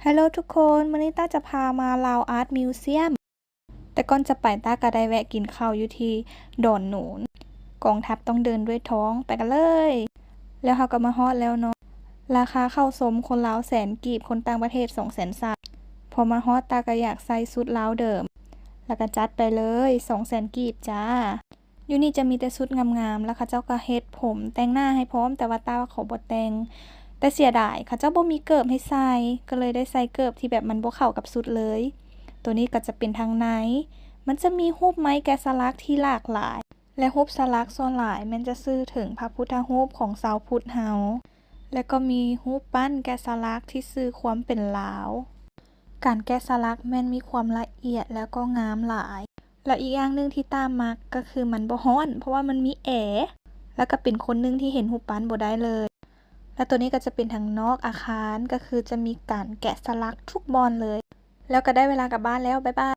Hello ທຸກຄົນ, ມື້ນີ້ຕ້າຈະພາມາລາວ Art Museum. ແຕ່ກ່ອນຈະໄປ, ຕ້າກໍໄດ້ແວະກິນເຂົ້າຢູ່ທີ່ດອນໜູນ. ກອງທັບຕ້ອງເດີນດ້ວຍທ້ອງ. ໄປກັນເລີຍ. ແລ້ວເຮົາກໍມາຮອດແລ້ວເນາະ. ລາຄາເຂົ້າຊົມຄົນລາວແສນກີບ, ຄົນຕ່າງປະເທດສອງແສນສາມ. ພໍມາຮອດ, ຕ້າກໍຢາກໃສ່ຊຸດລາວເດີມ, ແລ້ວກໍຈັດໄປເລີຍ ສອງແສນກີບຈ້າ. ຢູ່ນີ້ຈະມີແຕ່ຊຸດງາມໆ ແລ້ວເຂົາເຈົ້າກໍເຮັດຜົມແຕ່ງໜ້າໃຫ້ພ້ອມ, ແຕ່ວ່າຕ້າວ່າຂໍບໍ່ແຕ່ງ. ແຕ່ເສຍດາຍ ເຂົາເຈົ້າບໍ່ມີເກີບໃຫ້ໃສ່, ກໍເລີຍໄດ້ໃສ່ເກີບທີ່ແບບມັນບໍ່ເຂົ້າກັບຊຸດເລີຍ. ໂຕນີ້ກໍຈະເປັນທາງໃນ, ມັນຈະມີຮູບໄມ້ແກະສະຫຼັກທີ່ຫຼາກຫຼາຍ ແລະ ຮູບສະຫຼັກສ່ວນຫຼາຍແມ່ນຈະສື່ເຖິງພະພຸດທະຮູບຂອງຊາວພຸດເຮົາ, ແລະ ກໍມີຮູບປັ້ນແກະສະຫຼັກທີ່ສື່ຄວາມເປັນລາວ. ການແກະສະຫຼັກແມ່ນມີຄວາມລະອຽດ ແລ້ວກໍງາມຫຼາຍ. ແລ້ວອີກຢ່າງໜຶ່ງທີ່ຕ້າມັກກໍຄືມັນບໍ່ຮ້ອນ, ເພາະວ່າມັນມີແອ, ແລ້ວກໍເປັນຄົນໜຶ່ງທີ່ເຫັນຮູບປັ້ນບໍ່ໄດ້ເລີຍ. ແລ້ວໂຕນີ້ກໍຈະເປັນທາງນອກອາຄານ, ກໍຄືຈະມີການແກະສະຫຼັກທຸກບ່ອນເລີຍ. ແລ້ວກໍໄດ້ເວລາກັບບ້ານແລ້ວ, ບາຍບາຍ.